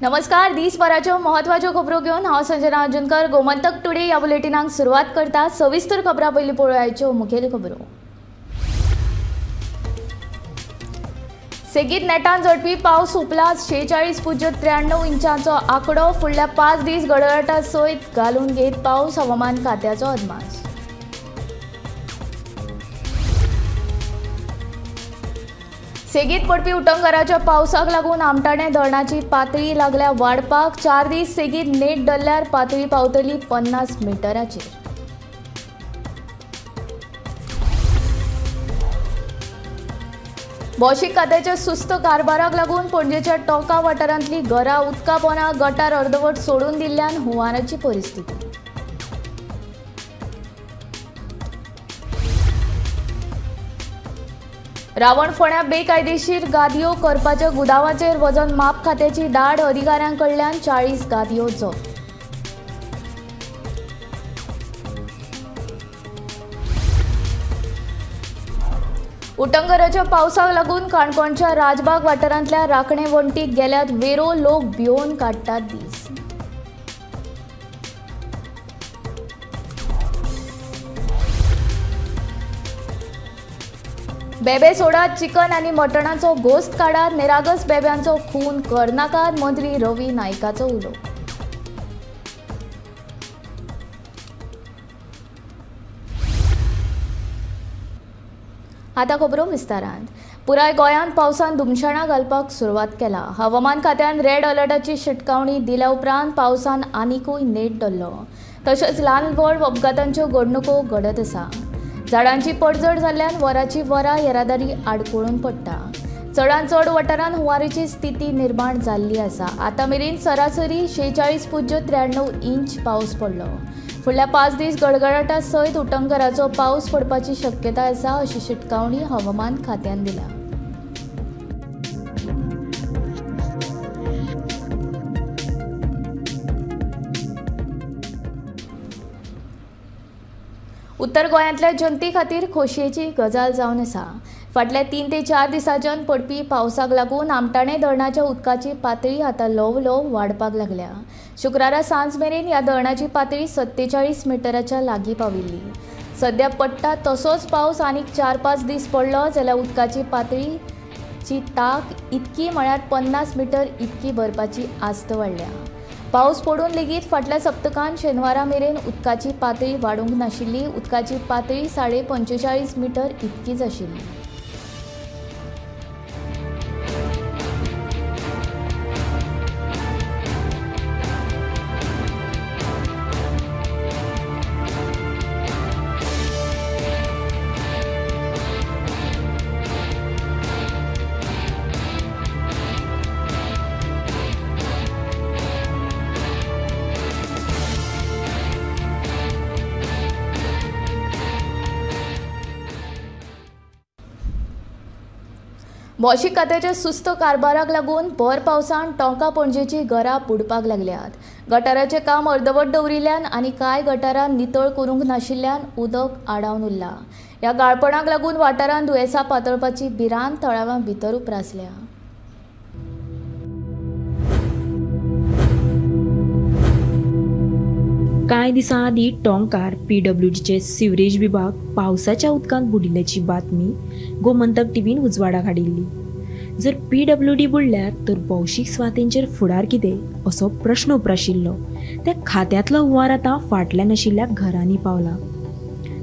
नमस्कार, दिसभराच्यो महत्वाच्यो खबरो घेवन हांव संजना अर्जुनकर गोमंतक टुडे ह्या बुलेटिनाक सुरवात करता। सविस्तर खबरां पयलीं पळोवयाच्यो मुखेल खबरो। सेगीत नेटान झडपी पावस उपला 46.93 इंचांचो आंकडो। फुडल्या 5 दीस गडगडाटा सयत घालून घेत पावस, हवामान खात्याचो अदमास। सेगीत पडपी उटंगराच्या पावसाक लागून आमटाणे धरणाची पातळी लागल्या वाडपाक। 4 दीस सेगीत नेट धरल्यार पातळी पावतली 50 मिटराचेर। भौशीक खात्याच्या सुस्त कारभाराक लागून पणजेच्या टोंका वाठारांतली घरां उदका पोना गटार अर्दवट सोडून दिल्ल्यान हुंवाराची परिस्थिती। रावणफोंड्या बेकायदेशीर गादयो करपाच्या गुदावाचेर वजन माप खात्याची धाड, अधिकाऱ्यां कडल्यान 40 गादयो जप्त। उटंगराच्या पावसाक लागून काणकोणच्या राजबाग वाठारांतल्या राखणे वण्टीक गेल्यात वेरो, लोक भिवन काडटात दीस। बेबे सोडात, चिकन आनी मटणाचो गोस्त काडात, निरागस बेब्यांचो खून करनाकात, मंत्री रवी नायकाचो उलो। आतां खबरो विस्तारान। पुराय गोंयांत पावसान धुमशणां घालपाक सुरवात केला। हवामान खात्यान रेड अलर्टाची शिटकावणी दिल्या उपरांत पावसान आनिकूय नेट धरलो। तशेंच ल्हान व्हड अपघातांच्यो घडणुको घडत आसा। झाडांची पडझड जाल्ल्यान वराची वरां येरादारी आडखळून पडटा। चडांत चड वाठारांत हुंवाराची स्थिती निर्माण जाल्ली आसा। आतां मेरेन सरासरी 46.93 इंच पावस पडलो। फुडल्या 5 दीस गडगडाटा सयत उटंगराचो पावस पडपाची शक्यताय आसा, अशी शिटकावणी हवामान खात्यान दिल्या। उत्तर गोंयांतल्या जनते खातीर खोशयेची गजाल जावन आसा। फाटल्या 3 ते 4 दिसांच्यान पडपी पावसाक लागून आमटाणे धरणाच्या उदकाची पातळी आतां ल्हव ल्हव वाडपाक लागल्या। शुक्रारा सांज मेरेन ह्या धरणाची पातळी 47 मिटराच्या लागीं पाविल्ली। सद्या पडटा तसोच पावस आनीक 4-5 दीस पडलो जाल्यार उदकाची पातळीची ताक इतकी म्हळ्यार 50 मिटर इतकी भरपाची आस्त वाडल्या। पावस पडून लेगीत फाटल्या सप्तकान शेनवारा मेरेन उदकाची पातळी वाडूंक नाशिल्ली। उदकाची पातळी 45.5 मिटर इतकीच आशिल्ली। भौशीक खात्याच्या सुस्त कारभाराक लागून भर पावसान टोंका पणजेची घरां बुडपाक लागल्यात। गटाराचें काम अर्दवट दवरिल्ल्यान आनी कांय गटारां नितळ करूंक नाशिल्ल्यान उदक आडावन उरलां। ह्या गाळपणाक लागून वाठारांत दुयेंसां पातळपाची भिरांत थळाव्यां भितर उप्रासल्या। कांय दिसां आदीं टोंकार पीडब्ल्यूडीचे सिवरेज विभाग पावसाच्या उदकांत बुडिल्ल्याची बातमी गोमंतक टीव्हीन उजवाडाक हाडिल्ली। जर पीडब्ल्यूडी बुडल्यार तर भौशीक सुवातेंचेर फुडार कितें असो प्रश्न उप्राशिल्लो। त्या खात्यांतलो हुंवार आतां फाटल्यान आशिल्ल्या घरांनी पावला।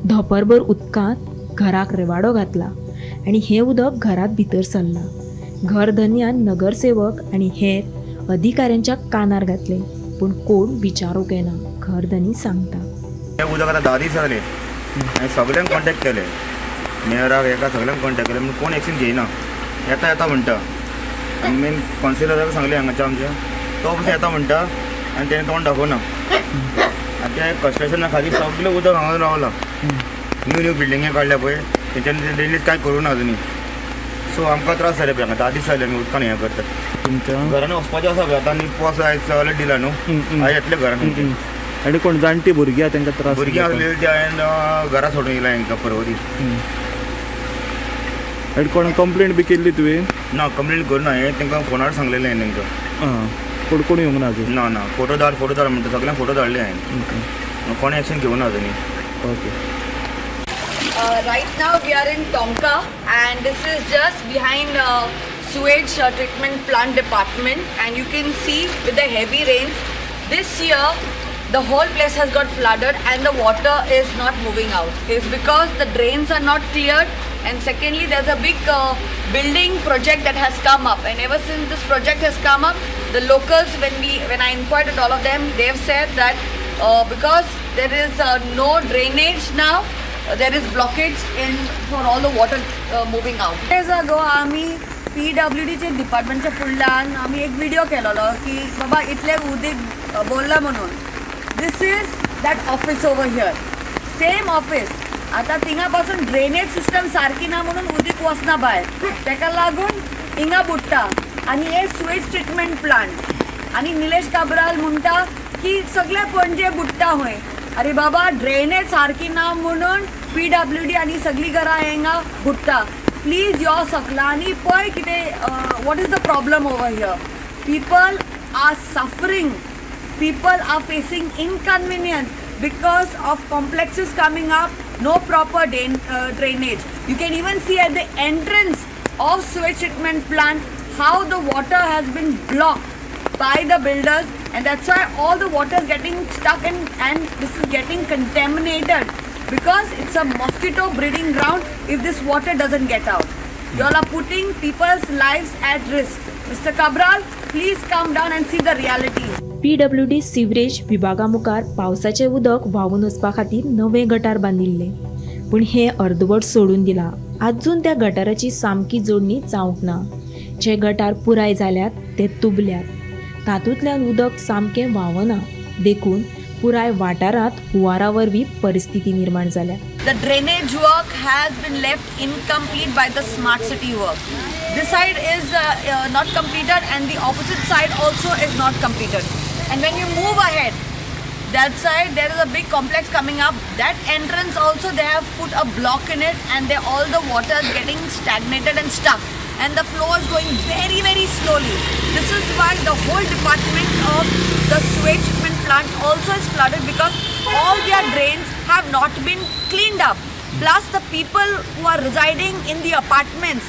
धोपरभर उदकांत घराक रेवाडो घातला आनी हें उदक घरांत भितर सरलां। घर धनयान नगरसेवक आनी हेर अधिकाऱ्यांच्या कानार घातलें, पूण कोण विचारूंक येना, घरधनी सांगता। उदक आतां 10 दीस जाले, हांवें सगळ्यांक कॉन्टेक्ट केले, मेयराक हेका सगळ्यांक कॉन्टेक्ट केले, पूण कोण एक्शन घेयना। येता येता म्हणटा आनी मेन कावन्सिलराक सांगलें हांगाच्या आमच्या, तो पसून येता म्हणटा आनी तेणें तोंड दाखोवना। आनी ते कन्स्ट्रक्शना खातीर सगळें उदक हांगा रावलां। न्यू न्यू बिल्डिंगे काडल्या पळय, तेंच्यांनी ड्रेनेज कांय करूं ना अजुनूय। सो आमकां त्रास जाले पळय हांगा 10 दीस जाले आमी उदकान हें करतात। घरान वचपाचें आसा पळय आतां, आनी पावस आयज अलर्ट दिला न्हू, आयज येतले घरान। आनी कोण जाणटी भुरगीं आहा तांकां त्रास? भुरगीं आसलेली ती हांवें घरा सोडून येयला हांकां परवरी। आनी कोण कंप्लेंट बी केल्ली तुवें? ना, कंप्लेंट करूं ना, हांवें तांकां फोनार सांगलेलें हांवें तांकां। पूण कोण येवंक ना अजून? ना ना, फोटो धाड फोटो धाड म्हणटा, सगळ्यांक फोटो धाडले हांवें, कोणें एक्शन घेवना अजून. Okay. Right now we are in Tonka and this is just behind sewage treatment plant department, and you can see with the heavy rains this year the whole place has got flooded and the water is not moving out. It's because the drains are not cleared, and secondly there's a big building project that has come up, and ever since this project has come up, the locals, when I inquired at all of them, they have said that because there is no drainage now, there is blockage in for all the water moving out. Days ago आमी PWD चे डिपार्टमेंटच्या फुडल्यान आमी एक video केलेलो की बाबा इतले उदीक बोलला म्हणून. This is that office over here, same office. आतां थिंगा पासून ड्रेनेज सिस्टम सारकी ना म्हणून उदीक वचना भायर, तेका लागून हिंगा बुडटा. आनी हे सुवेज ट्रिटमेंट प्लांट, आनी निलेश काब्राल म्हणटा की सगळे पणजे बुडटा खंय. अरे बाबा, ड्रेनेज सारकी ना म्हणून PWD आनी सगळीं घरां हिंगा बुडटा. प्लीज यो सकलांनी पळय कितें, what is the problem over here. People are suffering, people are facing inconvenience because of complexes coming up, no proper drainage. You can even see at the entrance of sewage treatment plant how the water has been blocked by the builders, and that's why all the water is getting stuck and this is getting contaminated because it's a mosquito breeding ground if this water doesn't get out. You all are putting people's lives at risk. Mr. Cabral, please come down and see the reality. PWD sewerage विभागा मुखार पावसाचें उदक व्हांवून वचपा खातीर नवें गटार बांदिल्लें, पूण हें अर्दवट सोडून दिलां. आजून त्या गटाराची सामकी जोडणी जावंक ना. जे गटार पुराय जाल्यात ते तुबल्यात, तातूंतल्यान उदक सामकें व्हांवना, देखून पुराय वाठारांत हुंवारा वरवीं परिस्थिती निर्माण जाल्या. The drainage work has been left incomplete by the smart city work. This side is not completed and the opposite side also is not completed. And when you move ahead, that side there is a big complex coming up. That entrance also they have put a block in it, and they, all the water is getting stagnated and stuck, and the flow is going very very slowly. This is why the whole department of the sewage treatment plant also is flooded, because all their drains have not been cleaned up. Plus the people who are residing in the apartments,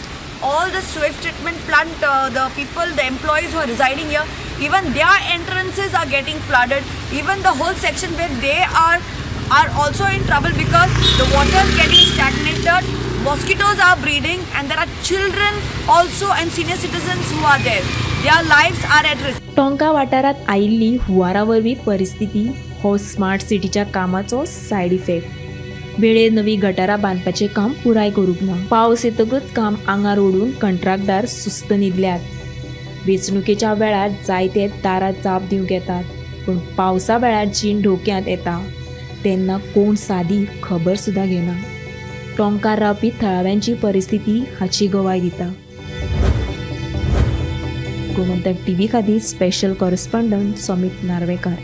all the sewage treatment plant, the people, the employees who are residing here, even their entrances are getting flooded. Even the whole section where they are also in trouble because the water is getting stagnated, mosquitoes are breeding, and there are children also and senior citizens who are there. Their lives are at risk. Tonka वाठारांत आयिल्ली हुंवारा वरवीं परिस्थिती हो smart सिटीच्या कामाचो side effect. वेळेर नवी गटारां बांदपाचें काम पुराय करूंक ना. पावस येतकच काम आंगार ओडून कंत्राटदार सुस्त न्हिदल्यात. वेंचणुकेच्या वेळार जायते दारां जाप दिवंक येतात, पूण पावसा वेळार जीण धोक्यांत येता तेन्ना कोण सादी खबर सुद्दां घेना. टोंकार रावपी थळाव्यांची परिस्थिती हाची गवाय दिता. गोमंतक टीव्ही खातीर स्पेशल कॉरेस्पॉन्डंट समित नार्वेकर.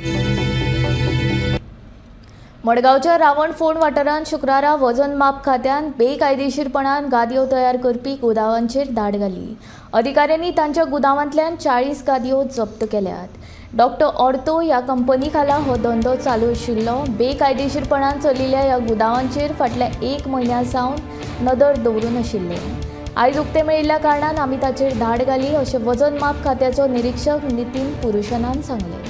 मडगांवच्या रावणफोंड वाठारांत शुक्रारा वजन माप खात्यान बेकायदेशीरपणान गादयो तयार करपी गुदावांचेर धाड घाली. अधिकाऱ्यांनी तांच्या गुदावांतल्यान 40 गादयो जप्त केल्यात. डॉक्टर ऑर्थो ह्या कंपनी खाला हो धंदो चालू आशिल्लो. बेकायदेशीरपणान चलिल्ल्या ह्या गुदावांचेर फाटल्या 1 म्हयन्या सावन नदर दवरून आशिल्ले. आयज उक्ते मेळिल्ल्या कारणान आमी ताचेर धाड घाली अशें वजन माप खात्याचो निरीक्षक नितीन पुरुशनान सांगलें.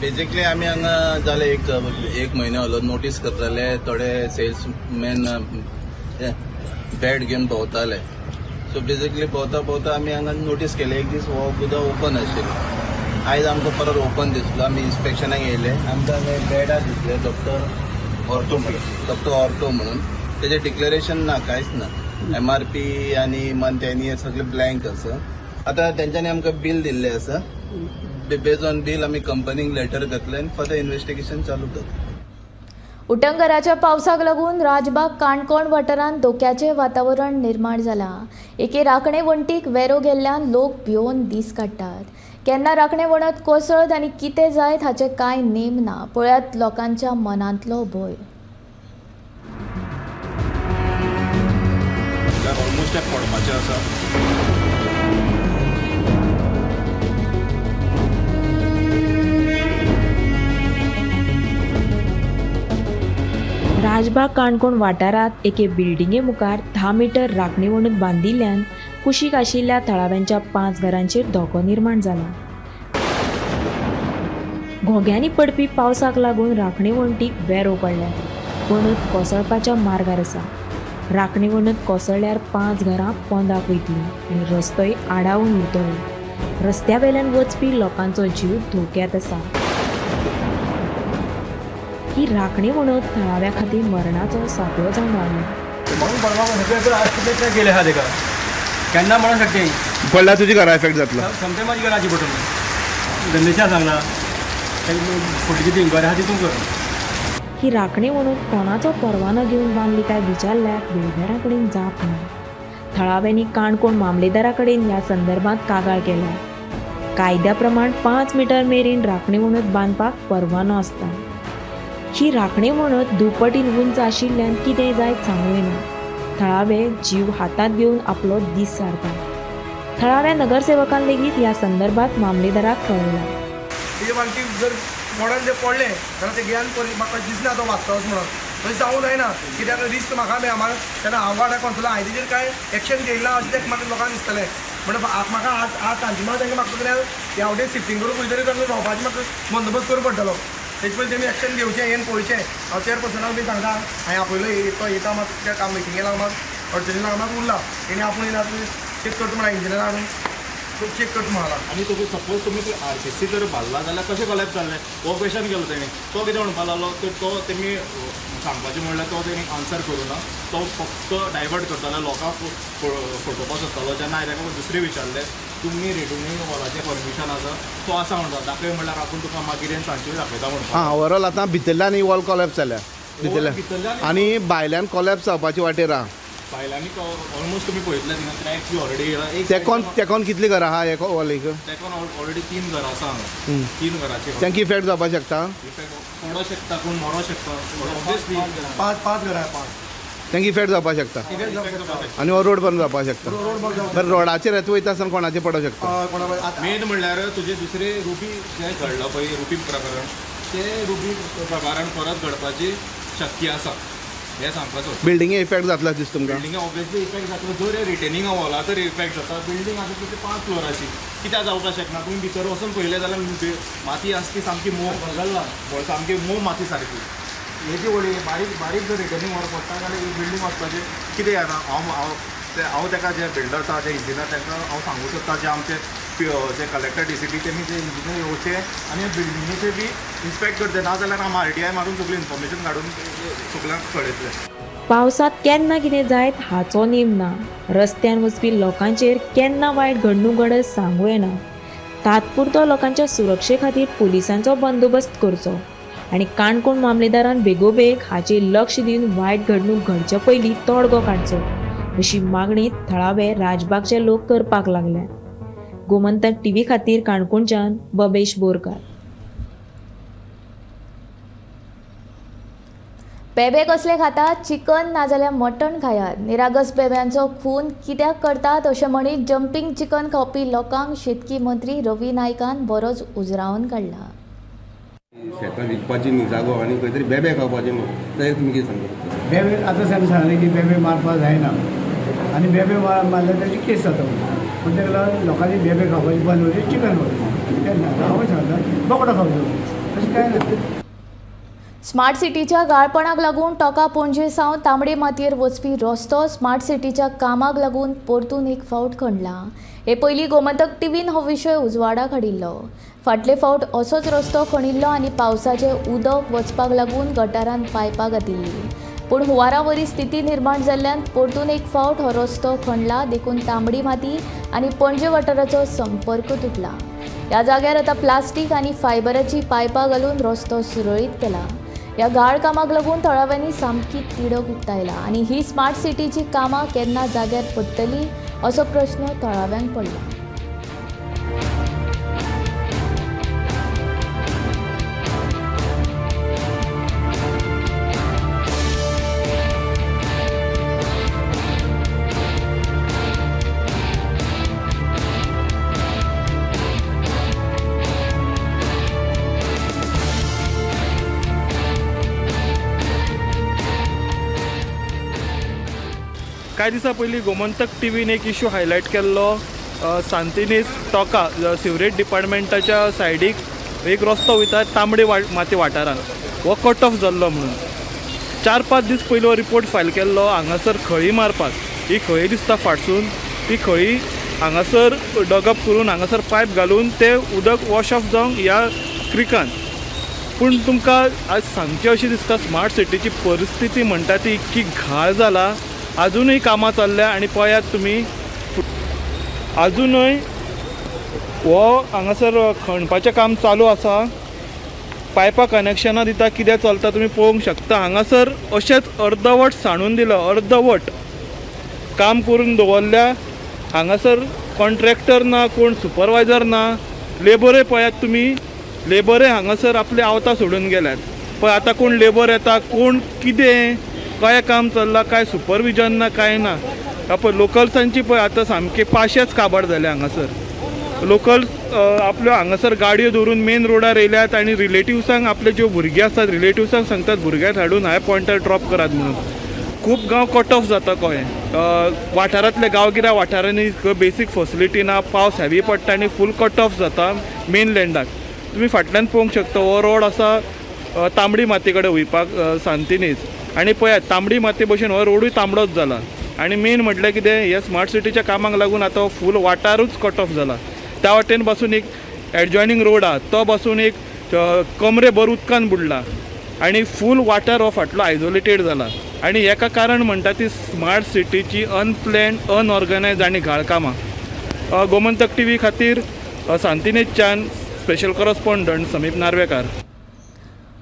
बेसिकली आमी हांगा जाले एक म्हयनो जालो नोटीस करताले. थोडे सेल्समॅन बॅट घेवन भोंवताले. सो बेसिकली भोंवता भोंवता आमी हांगा नोटीस केले. एक दीस हो गुदांव ओपन आशिल्लो, आयज आमकां परत ओपन दिसलो. आमी इन्स्पेक्शनाक येयले, आमकां हांगा बॅडां दिसले डॉक्टर ऑर्थो म्हणून. तेजें डिक्लेरेशन ना, कांयच ना. MRP आनी मंथ एनी सगळें ब्लँक आसा. आतां तेंच्यांनी आमकां बील दिल्लें आसा. बेज ऑन बील आमी कंपनीक लेटर घातलें आनी फर्दर इन्वेस्टिगेशन चालू जातलें. उटंगराच्या पावसाक लागून राजबाग काणकोण वाठारांत धोक्याचें वातावरण निर्माण जालां. एके राखणे वण्टीक वेरो गेल्ल्यान लोक भियोवन दीस काडटात. केन्ना राखणे वणत कोसळत आनी कितें जायत हाचें कांय नेम ना. पळयात लोकांच्या मनांतलो भंय. ऑलमोस्ट पडपाचें आसा. राजबाग काणकोण वाठारांत एके बिल्डिंगे मुखार 10 मिटर राखणे वणत बांदिल्ल्यान कुशीक आशिल्ल्या थळाव्यांच्या 5 घरांचेर धोको निर्माण जाला. घोग्यांनी पडपी पावसाक लागून राखणे वणटीक वेरो पडल्यात. वणत कोसळपाच्या मार्गार आसा. राखणे वणत कोसळ्ळ्यार 5 घरां पोंदाक वयतलीं आनी रस्तोय आडावन उरतलो. रस्त्या वेल्यान वचपी लोकांचो जीव धोक्यांत आसा. ही राखणे वणत थळाव्या खातीर मरणाचो सापळो जावन रावलो. गेले आहा तेका केन्ना म्हणूंक शकता पडल्यार तुजी घरा इफेक्ट जातलो. सोमतें म्हाजी घराची पडटली. गंदेशा सांगला फुडली कितें इन्क्वायरी आहा तितून कर. ही राखणे वणत कोणाचो परवानो घेवन बांदली काय विचारल्यार बिल्डरा कडेन जाप ना. थळाव्यांनी काणकोण मामलेदारा कडेन ह्या संदर्भात कागाळ केल्या. कायद्या प्रमाण 5 मिटर मेरेन राखणे वणत बांदपाक परवानो आसता. ही राखणे वणत दुपटीन उंच आशिल्ल्यान कितें जायत सांगू येना. थळावे जीव हातांत घेवन आपलो दीस सारतात. थळाव्या नगरसेवकान लेगीत ह्या संदर्भात मामलेदाराक कळयलां. जर मोडन जे पडलें जाल्यार ते ज्ञान म्हाका दिसना तो वाचतलोच म्हणून तशें जावूं जायना. कित्याक रिस्क म्हाका मेळना तेन्ना हांव वाड्याक कोणसलो हांवें तेजेर कांय एक्शन घेयला ना अशें तें म्हाका लोकांक दिसतलें. म्हणून म्हाका आज आज तांचे तांकां म्हाका जाल्यार ह्या वटेन शिफ्टींग करून खंय तरी तांकां रावपाचें म्हाका बंदोबस्त करूं पडटलो. तेजे पयलीं तेमी एक्शन घेवचें हें पळोवचें. हांव चेअरपर्सनाक बी सांगता हांवें आपयलो तो येता मात त्या काम मिटिंगे लागून मात अडचणी लागून मात उरला. तेणी आपूण येना चॅक करता म्हणा इंजिनियर हाडून चेक करता म्हणला. आनी तुका सपोज तुमी आरसीसी जर बांदला जाल्यार कशें कोलॅप्स जालें हो क्वेशन केलो तेणी. तो कितें म्हणपाक लागलो तो तेमी सांगपाचें म्हणल्यार तो तेणी आन्सर करूं ना. तो फक्त डायवर्ट करतालो लोकांक फटोवपाक सोदतालो. जेन्ना हांवें ताका दुसरें विचारलें तुमी रिटर्निंग हॉलाचें परमिशन आसा तो आसा म्हणटा दाखय म्हणल्यार आपूण तुका मागीर सांजचे दाखयता म्हणटा. आं ओवरऑल आतां भितरल्यान ही वॉल कोलॅप्स जाल्या भितरल्यान आनी भायल्यान कोलॅप्स जावपाची वाटेर आहा. भायल्यांनी ऑलमोस्ट तुमी पळयतले थिंगा क्रॅक्स बी ऑलरेडी तेकोन तेकोन कितलीं घरां आहा हे वॉलीक? तेकोन ऑलरेडी 3 घरां आसा हांगा. 3 घरांचे तांकां इफेक्ट जावपाक शकता. इफेक्ट पडोंक शकता कोण मरोंक शकता. ऑब्वियसली 5 घरां 5 तांकां इफेक्ट जावपाक शकता आनी हो रोड बंद जावपाक शकता. बरें रोडाचेर येता वयता आसतना कोणाचेर पडोंक शकता. मेन म्हणल्यार तुजें दुसरें रुबी जें घडलां पळय रुबी प्रकरण तें रुबी प्रकरण परत घडपाची शक्य आसा हें सांगपाचो. बिल्डिंगे इफेक्ट जातलो दिसता तुमकां? बिल्डिंगे ऑब्वियसली इफेक्ट जातलो. जर रिटेनिंग वॉला तर इफेक्ट जाता. बिल्डींग आसा तुजी 5 फ्लोराची कित्याक जावपाक शकना. तुमी भितर वचून पळयलें जाल्यार माती आसा ती सामकी मोव सामकी मोव माती सारकी हेजी व्हडली बारीक बारीक जर रिटर्निंग वॉल पडटा जाल्यार ही बिल्डींग वचपाचें कितें जाणा. हांव हांव ताका जे बिल्डर आसा जे इंजिनियर तांकां हांव सांगूंक सोदता जे आमचे जे कलेक्टर डीसीपी तेमी जे इंजिनियर येवचे आनी बिल्डिंगेचे बी इन्स्पेक्ट करचे. ना जाल्यार आमी आरटीआय मारून सगळी इन्फॉर्मेशन काडून सगळ्यांक कळयतले. पावसांत केन्ना कितें जायत हाचो नेम ना. रस्त्यान वचपी लोकांचेर केन्ना वायट घडणूक घडत सांगू येना. तात्पुरतो लोकांच्या सुरक्षे खातीर पुलिसांचो बंदोबस्त करचो आनी काणकोण मामलेदारान बेगोबेग हाचेर लक्ष दिवन वायट घडणूक घडचे पयलीं तोडगो काडचो अशी मागणी थळावे राजबागचे लोक करपाक लागले. गोमंतक टीव्ही खातीर काणकोणच्यान बबेश बोरकार. बेबे कसले खातात? चिकन नाजाल्यार मटण खायात. निरागस बेब्यांचो खून कित्याक करतात अशें म्हणीत जंपींग चिकन खावपी लोकांक शेतकी मंत्री रवी नायकान बरोच उजरावन काडला. शेतां विकपाची न्ही जागो आनी खंय तरी बेबे खावपाचे न्ही तें तुमी कितें सांगता? बेबे आतां आमी सांगलें की बेबे मारपाक जायना आनी बेबे मारल्यार ताची केस जाता म्हणून ताका लागून लोकांनी बेबे खावपाची बंद करची, चिकन खावचें. तेन्ना हांव सांगता बोकडो खावचो तशें कांय ना. स्मार्ट सिटीच्या गाळपणाक लागून टोका पणजे सावन तांबडे मातयेर वचपी रस्तो स्मार्ट सिटीच्या कामाक लागून परतून एक फावट खणला. हे पयलीं गोमंतक टीव्हीन हो विशय उजवाडाक हाडिल्लो. फाटले फावट असोच रस्तो खणिल्लो आनी पावसाचें उदक वचपाक लागून गटारान पायपां घातिल्लीं. पूण हुंवारा वरी स्थिती निर्माण जाल्ल्यान परतून एक फावट हो रस्तो खणला, देखून तांबडी माती आनी पणजे वाठाराचो संपर्क तुटला. ह्या जाग्यार आतां प्लास्टीक आनी फायबराची पायपां घालून रस्तो सुरळीत केला. ह्या गाळ कामाक लागून थळाव्यांनी सामकी तिडक उक्तायला आनी ही स्मार्ट सिटीची कामां केन्ना जाग्यार पडटली असो प्रश्न थळाव्यांक पडला. कांय दिसां पयलीं गोमंतक टीव्हीन एक इशू हायलायट केल्लो. सांतिनेज टोका सिवरेज डिपार्टमेंटाच्या सायडीक एक रस्तो वयता तांबडे माती वाठारान, हो कट ऑफ जाल्लो म्हणून 4-5 दीस पयलीं हो रिपोर्ट फायल केल्लो. हांगासर खळी मारपाक, ही खळी दिसता फाटसून, ती खळी हांगासर डगअप करून हांगासर पायप घालून तें उदक वॉश ऑफ जावंक ह्या क्रिकान. पूण तुमकां आज सांगचें अशें दिसता, स्मार्ट सिटीची परिस्थिती म्हणटा ती इतकी घाळ जाला, अजूनय कामां चल्ल्या आनी पळयात तुमी अजूनय हो हांगासर खणपाचें काम चालू आसा. पायपां कनेक्शनां दिता, कितें चलता तुमी पळोवंक शकता. हांगासर अशेंच अर्दवट सांडून दिलां, अर्दवट काम करून दवरल्या. हांगासर कॉन्ट्रॅक्टर ना, कोण सुपरवायजर ना, लेबरय पळयात तुमी, लेबरय हांगासर आपले आवतां सोडून गेल्यात. पळय आतां कोण लेबर येता, कोण कितें काय काम चल्लां, काय सुपरविजन ना, काय ना. पळय लोकल्सांची पळय आतां सामके पाशेच काबार जाले हांगासर. लोकल्स आपल्यो हांगासर गाडयो दवरून मेन रोडार येयल्यात आनी रिलेटिव्सांक, आपले ज्यो भुरगीं आसात रिलेटिव्सांक सांगतात भुरग्यांक हाडून हाय पॉयंटार ड्रॉप करात म्हणून. खूब गांव कट ऑफ जाता कळ्ळें, वाठारांतल्या गांवगिऱ्या वाठारांनी बेसीक फेसिलिटी ना, पावस हेवी पडटा आनी फूल कट ऑफ जाता मेनलँडाक. तुमी फाटल्यान पळोवंक शकता हो रोड आसा तांबडी माती कडेन वयपाक सांतिनेज, आनी पळयात तांबडी माती भशेन हो रोडूय तांबडोच जाला. आनी मेन म्हटल्यार कितें, ह्या स्मार्ट सिटीच्या कामाक लागून आतां फूल वाठारूच कट ऑफ जाला. त्या वाटेन पासून एक एडजॉयनींग रोड आहा तो पासून एक कमरे भर उदकान बुडला आनी फूल वाठार हो फाटलो आयसोलेटेड जाला. आनी हेका कारण म्हणटा ती स्मार्ट सिटीची अनप्लॅन, अनऑर्गनायज आनी घाळ कामां. गोमंतक टीव्ही खातीर सांतिनेजच्यान स्पेशल कॉरस्पॉन्डंट समीप नार्वेकार.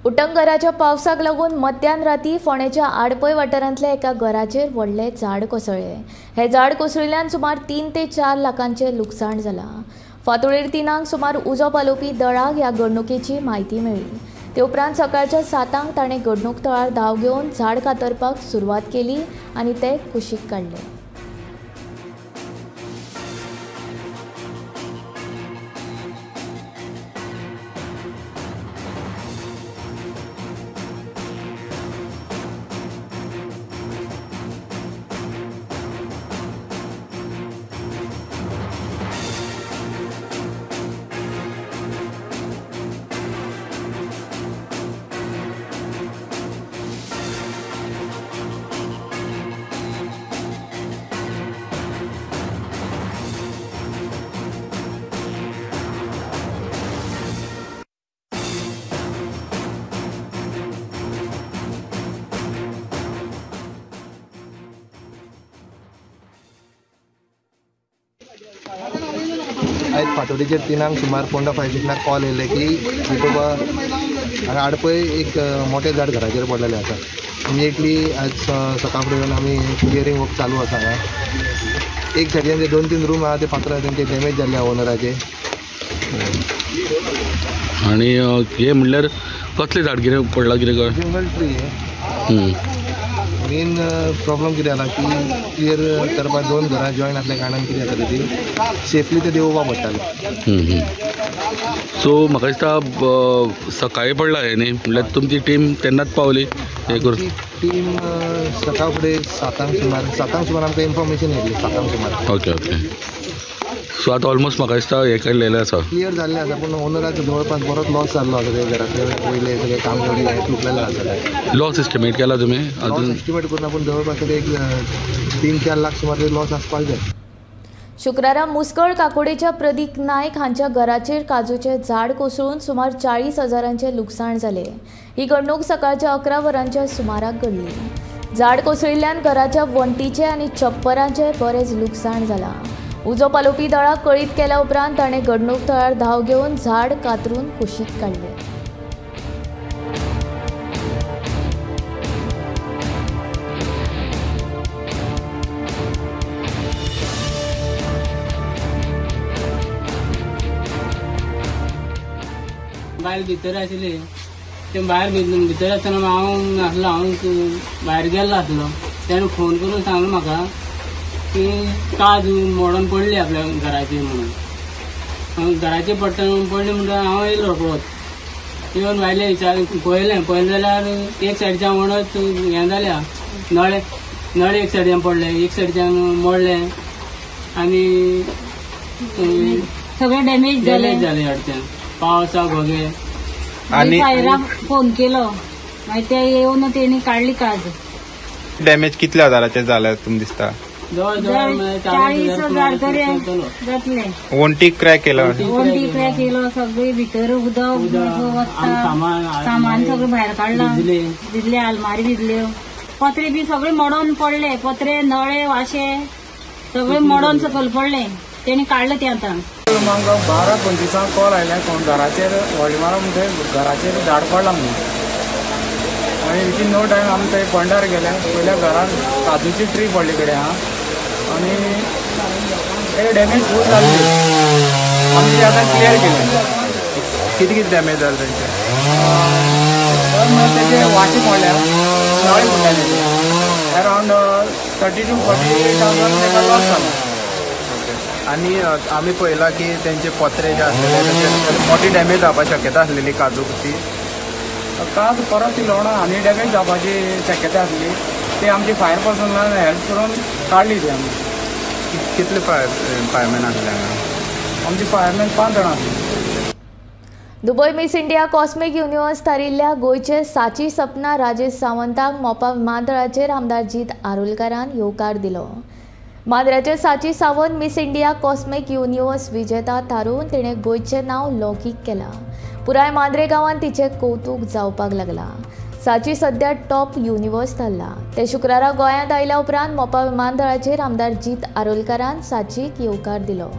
उटंगराच्या पावसाक लागून मध्यान राती फोंडेच्या आडपय वाठारांतल्या एका घराचेर व्हडलें झाड कोसळ्ळें. हें झाड कोसळिल्ल्यान सुमार 3 ते 4 लाखांचें लुकसाण जालां. फांतोडेर 3 सुमार उजो पालोवपी दळाक ह्या घडणुकेची म्हायती मेळ्ळी. ते उपरांत सकाळच्या 7 ताणें घडणूक थळार धांव घेवन झाड कातरपाक सुरवात केली आनी तें कुशीक काडलें. आयज फांतोडेचेर 3 सुमार फोंडा फायर स्टेशनाक कॉल येयले की विठोबा हांगा आडपय एक मोठें झाड घराचेर पडलेलें आसा. इमिजिएटली आज सकाळ फुडें येवन आमी क्लियरींग वर्क चालू आसा हांगा. एक सायडीन जे 2-3 रूम आहा ते फातर तेंचे डॅमेज जाल्ले आहा ओनराचे. आनी हे म्हणल्यार कसलें झाड कितें पडलां कितें काय? जंगल ट्री. मेन प्रॉब्लम कितें जाला की क्लियर करपाक 2 घरां जॉयन आसल्या कारणान कितें जाता ती सेफली ते देंवोवपाक पडटालें. सो म्हाका दिसता सकाळीं पडला हें न्ही, म्हणल्यार तुमची टीम तेन्नाच पावली हें करून? टीम सकाळ फुडें 7 सुमार 7 सुमार आमकां इन्फॉर्मेशन येयली 7 सुमार. Okay okay. सो आतां ऑलमोस्ट म्हाका दिसता हें केल्लें आसा, क्लियर जाल्लें आसा, पूण ओनराक जवळपास बरोच लॉस जाल्लो आसा. ते घरांतले वयले सगळे काम चुकलेलें आसा. लॉस एस्टिमेट केला तुमी? लॉस एस्टिमेट करून आपूण जवळपास एक 3-4 लाख सुमार लॉस आसपाक जाय. शुक्रारा मुस्कळ काकोडेच्या प्रदीप नायक हांच्या घराचेर काजूचें झाड कोसळून सुमार 40 हजारांचें लुकसाण जालें. ही घडणूक सकाळच्या 11 वरांच्या सुमाराक घडली. झाड कोसळिल्ल्यान घराच्या वण्टीचें आनी छप्पराचें बरेंच लुकसाण जालां. उजो पालोवपी दळाक कळीत केल्या उपरांत ताणें घडणूक थळार धांव घेवन झाड कातरून कुशीक काडलें. बायल भितर आशिल्ली, ते भायर भितर आसतना हांव नासलो, हांव भायर गेल्लो आसलो. तेणें फोन करून सांगलो म्हाका की काज मोडून पडली आपल्या घराची म्हणून. घराचे पडली म्हणटकीर हांव येयलो रोकडोच. येवन भायले विचार पळयलें, पळयलें जाल्यार एक सायडच्यान वणत हें जाल्या, नळे नळे एक सायडच्यान पडले, एक सायडच्यान मोडले आनी सगळें डॅमेज जालें. जालें अडचण पावसा घोगे. आनी फायराक फोन केलो, मागीर ते येवन तेणी काडली काज. डॅमेज कितल्या हजाराचे जाले तुमकां दिसता? जवळ जवळ 40,000 तरी जातले. वण्टी क्रॅक केलो, वण्टी क्रॅक केलो, सगळे भितर उदक वता, सामान सगळें भायर काडलां, भिजले, आलमारी भिजल्यो, पत्रे बी सगळे मोडोन पडले, पत्रे नळे वाशे सगळे मोडोन सकयल पडले, तेणी काडले ते. आतां आमकां 12:25 कॉल आयले कोण घराचेर व्हडली मारो म्हणजे घराचेर झाड पडलां म्हणून. आनी विथीन नो टायम आमी थंय बंडार गेले, पयल्या घरान काजूची ट्री पडली कडेन आहा आनी ते डॅमेज फूल जाल्ली. आमी ते आतां क्लियर केले. कितें कितें डॅमेज जालें तेंचें? तेजे वांटे पडल्या, नळे फुटले तेजे. अरावंड 30 to 40,000 तेका लॉस जालो. आनी आमी पळयलां की तेंचे पत्रे जे आसलेले तेंचे मोठी डॅमेज जावपाची शक्यता आसलेली. काजूक ती काज परत ती लोणां आनी डॅमेज जावपाची शक्यता आसली, ती आमची फायर पर्सनान हेल्प करून काडली ती आमी. कितले फायरमॅन आसले हांगा? आमची फायरमॅन 5 जाणां आसली. Dubai Miss India Cosmic Universe थारिल्ल्या गोंयचे साची सपना राजेश सावंताक मोपा विमानतळाचेर आमदार जीत आरोलकारान येवकार दिलो. मांद्र्याचे Sachi Sawant Miss India Cosmic Universe विजेता थारून तिणें गोंयचें नांव लौकीक केलां. पुराय मांद्रे गांवांत तिचें कौतूक जावपाक लागलां. साची सध्या टॉप युनिवर्स थारला. ते शुक्रारा गोंयांत आयल्या उपरांत मोपा विमानतळाचेर आमदार जीत आरोलकारान साचीक येवकार दिलो.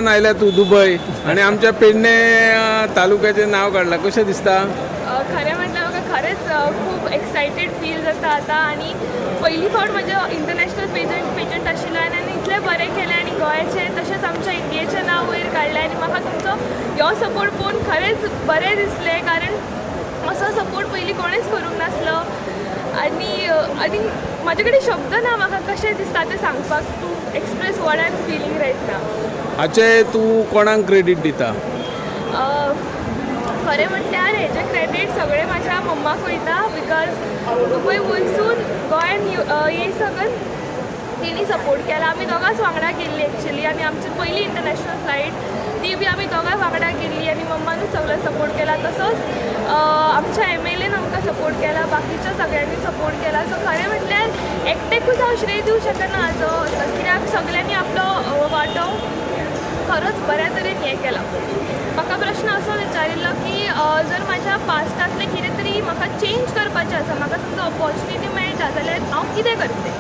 आयल्या तूं दुबय आनी आमच्या पेडणे तालुक्याचें नांव काडलां, कशें दिसता? खरें म्हटल्यार म्हाका खरेंच खूब एक्सायटेड फील जाता आतां. आनी पयली फावट म्हजें इंटरनॅशनल पेजंट आशिल्लो आनी इतलें बरें केलें आनी गोंयाचें तशेंच आमच्या इंडियेचें नांव वयर काडलें आनी म्हाका तुमचो हो सपोर्ट पळोवन खरेंच बरें दिसलें, कारण असो सपोर्ट पयलीं कोणेंच करूंक नासलो. आनी आनी म्हाजे कडेन शब्द ना म्हाका कशें दिसता तें सांगपाक, to express what I am feeling right now. हाचे तूं कोणाक क्रेडीट दिता? खरें म्हटल्यार हेजें क्रेडीट सगळें म्हाज्या मम्माक वयता, because Dubai वयसून गोंयान येय सगळें तेणी सपोर्ट केला. आमी दोगांच वांगडा गेल्ली एक्चुली आनी आमची पयली इंटरनॅशनल फ्लायट ती बी आमी दोगांय वांगडा गेल्ली आनी मम्मानूच सगळो सपोर्ट केला. तसोच आमच्या MLAन आमकां सपोर्ट केला, बाकीच्या सगळ्यांनी सपोर्ट केला. सो खरें म्हटल्यार एकटेकूच हांव श्रेय दिवं शकना हाजो, कित्याक सगळ्यांनी आपलो वांटो खरोच बऱ्या तरेन हें केलां. म्हाका प्रश्न असो विचारिल्लो की जर म्हाज्या पास्टांतलें कितें तरी म्हाका चेंज करपाचें आसा, म्हाका समजा ऑपॉर्च्युनिटी मेळटा जाल्यार हांव कितें करतलें?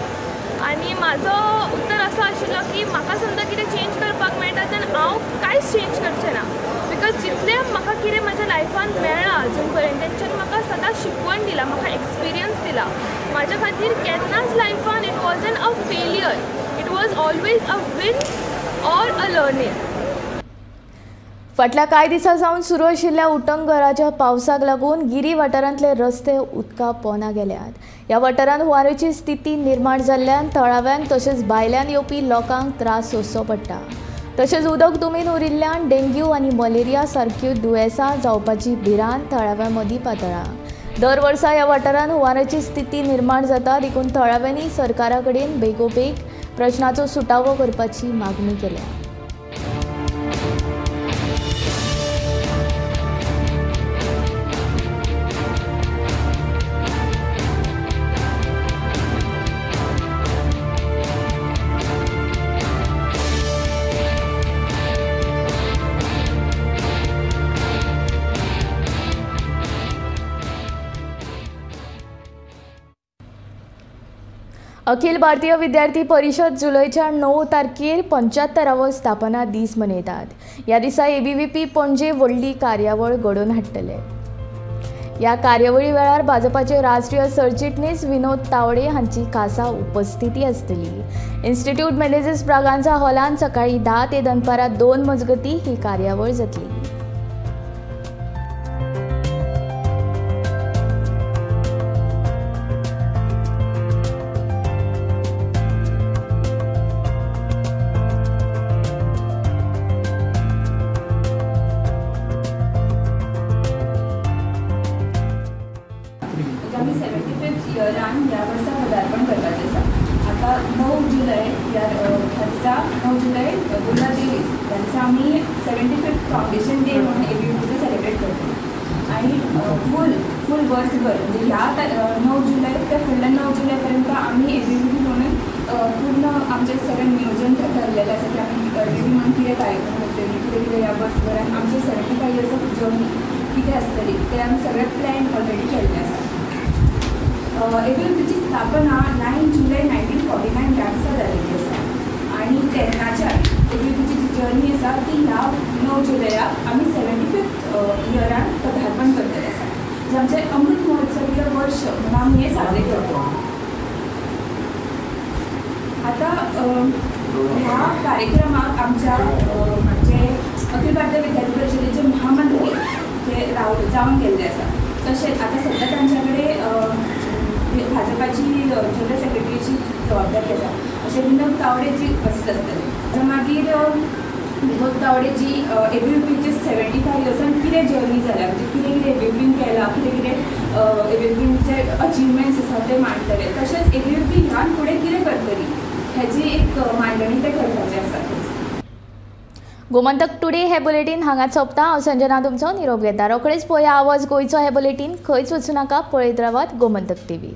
आनी म्हाजो उत्तर असो आशिल्लो की म्हाका समजा कितें चेंज करपाक मेळटा जाल्यार हांव कांयच चेंज करचें ना, because जितलें म्हाका कितें म्हाज्या लायफान मेळ्ळां अजून पर्यंत तेंच्यांनी म्हाका सदांच शिकवण दिला, म्हाका एक्सपिरियन्स दिला. म्हाज्या खातीर केन्नाच लायफान it wasn't a failure, it was always a win or a learning. फाटल्या कांय दिसां सावन सुरू आशिल्ल्या उटंगराच्या पावसाक लागून गिरी वाठारांतले रस्ते उदका पोंदा गेल्यात. ह्या वाठारांत हुंवाराची स्थिती निर्माण जाल्ल्यान थळाव्यांक तशेंच भायल्यान येवपी लोकांक त्रास सोंसचो पडटा. तशेंच उदक दुमीन उरिल्ल्यान डेंग्यू आनी मलेरिया सारक्यो दुयेंसां जावपाची भिरांत थळाव्यां मदीं पातळ्ळा. दर वर्सा ह्या वाठारांत हुंवाराची स्थिती निर्माण जाता, देखून थळाव्यांनी सरकारा कडेन बेगोबेग प्रश्नाचो सुटावो करपाची मागणी केल्या. अखिल भारतीय विद्यार्थी परिषद जुलयच्या 9 तारखेर 75वो स्थापना दीस मनयतात. ह्या दिसा एबीव्हीपी पणजे व्हडली कार्यावळ घडोवन हाडटले. ह्या कार्यावळी वेळार भाजपाचे राष्ट्रीय सरचिटणीस विनोद तावडे हांची खासा उपस्थिती आसतली. इन्स्टिट्यूट मेनेझीस ब्रागांझा हॉलांत सकाळी 10 ते दनपारां 2 मजगतीं ही कार्यावळ जातली. आमी 75th इयरान ह्या वर्सा पदार्पण करपाचें आसा. आतां 9 जुलय ह्या दिसा 9 जुलय 2023 ह्या दिसा आमी 75th foundation day म्हणून एबीव्हीपीचो सेलिब्रेट करता आनी फूल फूल वर्सभर म्हणजे ह्या 9 जुलय ते फुडल्या 9 जुलय पर्यंत आमी एबीव्हीपी म्हणून पूर्ण आमचें सगळें नियोजन ठरलेलें आसा की आमी एबीव्हीपी म्हणून कितें कार्यक्रम करतली, कितें कितें ह्या वर्सभरान आमचें 75 इयर्स ऑफ जर्नी कितें आसतली तें आमी सगळें प्लॅन ऑलरेडी केल्लें आसा. एबीव्हीपीची स्थापना 9 जुलय 1949 ह्या दिसा जाल्ली आसा आनी तेन्नाच्यान एबीव्हीपीची जी जर्नी आसा ती ह्या 9 जुलयाक आमी 75th इयरान पदार्पण करतले आसा, जे आमचें अमृत महोत्सवीय वर्ष म्हणून आमी हें साजरें करता. आतां ह्या कार्यक्रमाक आमच्या म्हणजे अखिल भारतीय विद्यार्थी परिशदेचे महामंत्री जे जावन गेल्ले आसा, तशेंच आतां सद्या तांच्या कडेन भाजपाची जनरल सेक्रेटरीची जबाबदारी आसा अशें विनोद तावडे जी उपस्थित आसतले. मागीर विनोद तावडे जी एबीव्हीपीचे 75 इयर्सान कितें जर्नी जाल्या, म्हणजे कितें कितें एबीव्हीपीन केलां, कितें कितें एबीव्हीपीचे अचिवमेंट्स आसा ते मांडटले. तशेंच एबीव्हीपी ह्यान फुडें कितें करतली हेजी एक मांडणी ते करपाची आसा. गोमंतक टुडे हे बुलेटीन हांगाच सोंपता. हांव संजना तुमचो निरोप घेता. रोखडेच पळया आवाज गोंयचो हे बुलेटीन. खंयच वचूं नाका, पळयत रावात गोमंतक टीव्ही.